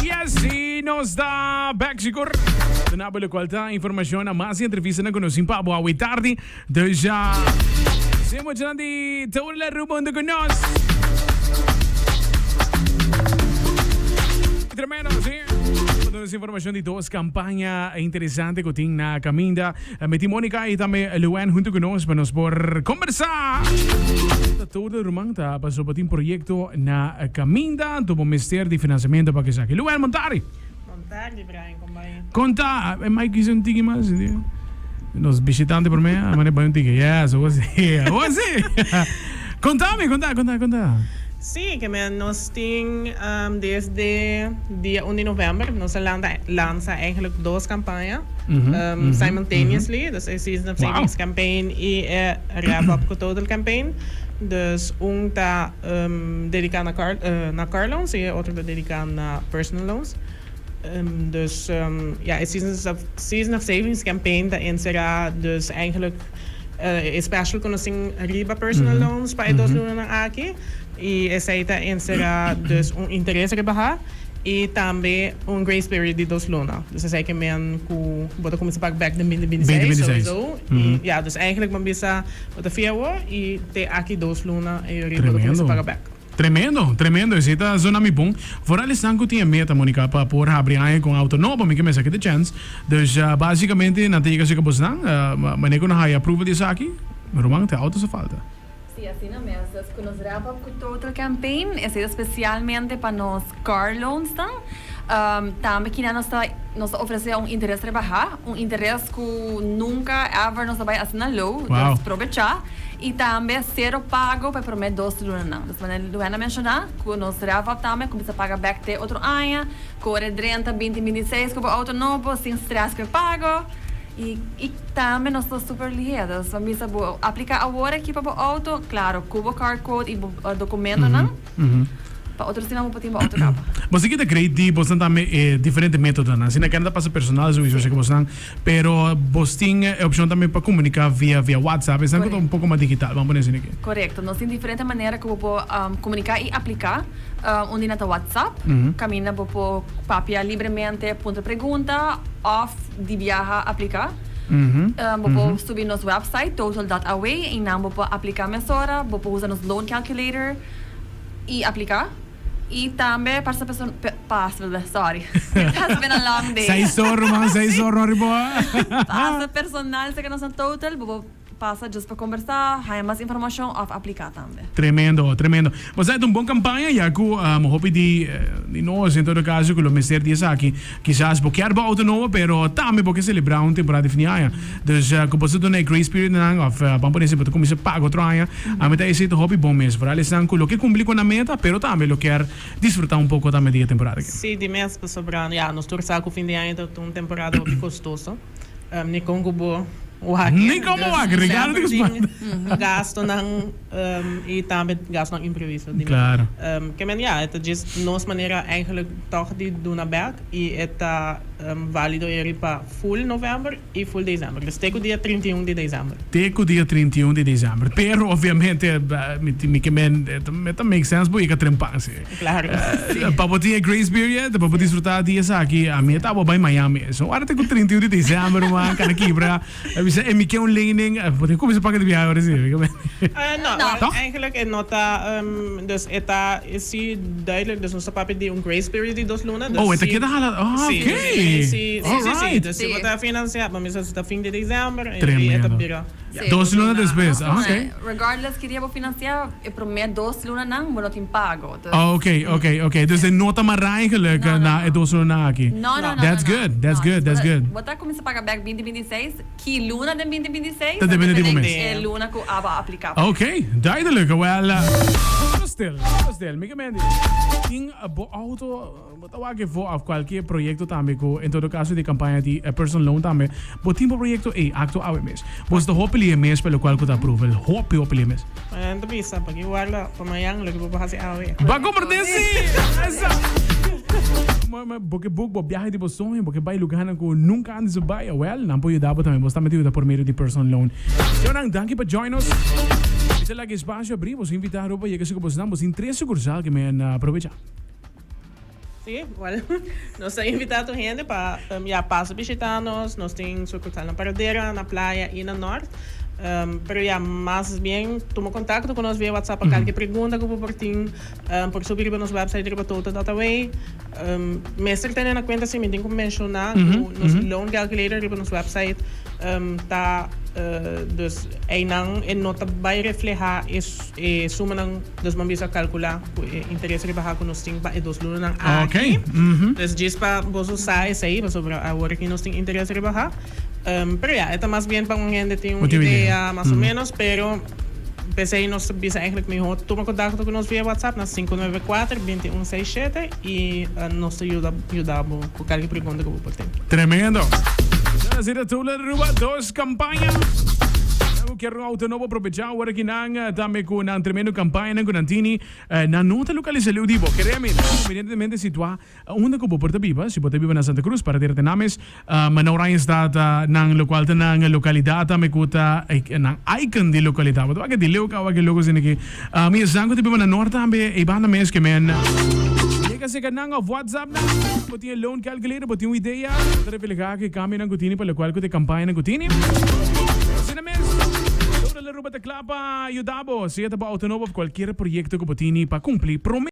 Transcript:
Y así nos ta back sigur. Duna bo locual ta informacion na mas entrevistanan cu nos tin pa bo awe tardi. Dus ja, si muchanan di Total Aruba hunto cu nos. Tremendo, si. Bo duna nos informacion di dos campaña interesante cu tin na caminda. Mi tin Monica y tambe Luann hunto cu nos pa nos por conversa. Ta todo ruman ta pasobra bo tin proyecto na caminda, anto bo mester di financiamento pa esaki. Luann, bon tardi. Bon tardi Brian, con bai? Con ta? E mic kies un tiki mas. Nos bishitante prome, a mane bai un tiki. Yes, awor si, awor si. Contami, conta, conta, conta. Sí, ke men nos tin desde dia un di november nos a lanta lansa eigenlijk dos campaña simultaneously, dus e Season of Savings campaign y e Wrap Up cu Total campaign. Dus un ta dedica na car na car loans y e otro ta dedica na personal loans. Dus ja, e Season of Season of Savings campaign ta encera dus eigenlijk E special ku nos tin riba personal loans pa e dos lunanan aki i esei ta enserá dus un interes rebahá i tambe un grace period di dos luna. Dus esei ke men ku bo ta kuminsá paga bèk den binti binti seis souiso. I ya, dus eigenlijk bo a bisa bo ta fia awor i te aki dos luna e yori bo ta kuminsá paga bèk. Tremendo, tremendo, esei ta zona mi bon. Vooral esnan ku tin e meta, Monica, pa por habri aña ku un auto nobo, mi ke mester kita chèns. Dus basicamente nan ta yega serka bosnan, manera ku nan haya approval di esaki, mi ruman, te auto sa falta. Sí, asina mes. Dus ku nos wrap up ku Total Campaign, esei ta spesialmente pa nos car loans nan. Tambe kinan nos ta nos ta ofresé un interes rebahá, un interes ku nunka ever nos ta bai asina low, dus probechá. I tambe sero pago pa e promé dos lunanan. Dus manera Luana a menshoná ku nos Revap tambe a kuminsá paga bèk te otro aña, kore drenta binti binti seis ku bo outo nobo sin strès ku e pago. I i tambe nos ta super lihé. Dus bo misa bo apliká awor aki pa bo outo, klaro ku bo car quote i bo dokumentonan. Pa otro siman bo por tin bo auto kaba. Bo si kita great di bosnan tambe e diferente metodonan. Asina kende ta pasa personal souiso si ku bosnan, pero bos tin e opcion tambe pa comunica via via WhatsApp. Esnan ku ta un poco mas digital, ban pone asina aki. Korekto. Nos tin diferente manera ku bo por comunica i aplica. Un di nan ta WhatsApp, kaminda bo por papia libremente, puntra pregunta of di biaha aplica. Bo por subi nos website total dot aw i nan bo por aplica mesora. Bo por usa nos loan calculator. y aplica y tambe parsa person pasa sorry it has been a long day. Seis or ruman seis or no riba. Pasa personal cerca nos na total bo por pasa just pa conversa haya mas informacion of aplica tambe. Tremendo tremendo bo sa e ta un bon campaña ya cu hopi di di nos en todo caso cu lo mester di esaki Kisas bo kier bo auto nobo pero tambe bo ke selebrá un temporada di fin di aña. Dus ku bo ta duna e grace period nan òf ban por esei bo ta kuminsá paga otro aña. Ami ta esei ta hopi bon mes. Vooral esnan ku lo ke kumpli ku nan meta pero tambe lo kier disfrutá un poko tambe di e temporada aki. Sí, di mes pasobra ya nos tur sa ku fin di aña ta un temporada hopi kostoso. Ni kon ku bo wak. Ni kon bo wak, regalo di Semper tin gastonan i tambe gastonan imprevisto. Claro. Ke men ya, e ta djis nos manera eigenlijk tòg di duna bèk i e ta válido eri pa full novèmber i full desèmber. Dus te ku dia 31 di desèmber. Te ku dia 31 di desèmber. Pero obviamente mi ke men e ta make sense bo yega trempan si. Claro. Pa bo tin e grace period, pa bo disfruta di esaki, ami e tabata bai Miami. So ora te ku 31 di december ruman, kana kibra, a bisa e mi ke un lening, bo tin kuminsa paga di biaha ora si. No, Toch? eigenlijk e no ta, dus e ta si duidelijk, dus nos ta papia di un grace period di dos luna, dus Oh, e ta si, keda hala, ah, si, oké. dus si, si, si, si, Alright. dus si bo ta financia, bo mester si ta fin di december, e ta Tremendo. bira. Sí, Dos luna despues, Dos ah, luna. oké. Regardless ki dia bo financia, e promé dos lunanan bo no tin pago. Dus, Oh, oké, oké, oké. Dus e no ta mará eigenlijk No, no, na e no. dos lunanan aki. No, no, no, That's no, no. good, that's No, good, dus that's bo ta, good. bo ta kuminsá paga bèk binti binti seis, ki luna den binti binti seis Ta depende di bo mes. e luna ku abo a apliká pa. Oké, duidelijk. Wel, stil, stil. Mi ke mende, tin bo auto. Bo ta wak efo of cualkier proyecto tambe cu en todo caso di campaña di personal loan tambe bo tin bo proyecto ey acto awe mes. Bo ta hopi lihe mes pa locual cu ta approval. Hopi hopi lihe mes. Mañan ta bisa pa ki warda pa mañan loke bo por haci awe. Ba comprende si! Esa! Bo ke book bo biahe di bo soño, bo ke bai lugarnan ku nunka antes bo bai, awel, nan por yuda bo tambe. Bo tambe ta yuda por medio di personal loan. Señornan, danki pa join nos. Mi ta laga e espacio abri, boso invita Aruba yega si ku bosonan, bo tin tres sucursal ke men aprovecha. Sí, well, nos ta invita tur hende pa ya pasa bishita nos. Nos tin sucursal na Paradera, na Playa y na Noord. Pero ya, mas bien tuma contacto cu nos via WhatsApp pa cualkier pregunta cu bo por tin. Por subi riba nos website riba total dot away. Mester tene na cuenta si mi tin cu menciona cu nos loan calculator riba nos website ta dus eynan e no ta bay refleha e sumanan dus bo a bisa calcula cu e interes riba cu nos tin pa e dos lunanan aki. Dus djis pa boso sa esey pasobra awor aki nos tin interes riba. Pero ya, e ta mas bien pa un hende tin un idea mas o menos, pero p'esei nos ta bisa eigenlijk mihó tuma kontakto ku nos via WhatsApp na 594 21 67 i nos ta yuda yuda bo ku kalke pregunta ku bo por tin. Tremendo! Asina ta Total Aruba dos kampaña. Nan ku kier un auto nobo probecha awor aki nan tambe ku nan tremendo kampañanan ku nan tini. Nan no ta lokalisa leu di bo. Kere mi, nan ta konvenientemente situá Unda ku bo por ta biba, si bo ta biba na Santa Cruz, para tira names, ma na Oranjestad nan lokual ta nan lokalidat tambe ku ta nan icon di lokalidat. Bo ta wak di leu kaba ki loko asina ki. Mi esnan ku ta biba na Noord tambe ei banda mes ke men yega seka nan of WhatsApp nan. Bo tin e loan calculator, bo tin un idea, bo ta refleha ki kambionan ku tini pa lokual ku ta e kampañanan ku tini. Asina mes, Total Aruba ta kla pa yuda bo, sea ta bo auto nobo of kualkier proyekto ku bo tini pa kumpli. Prome.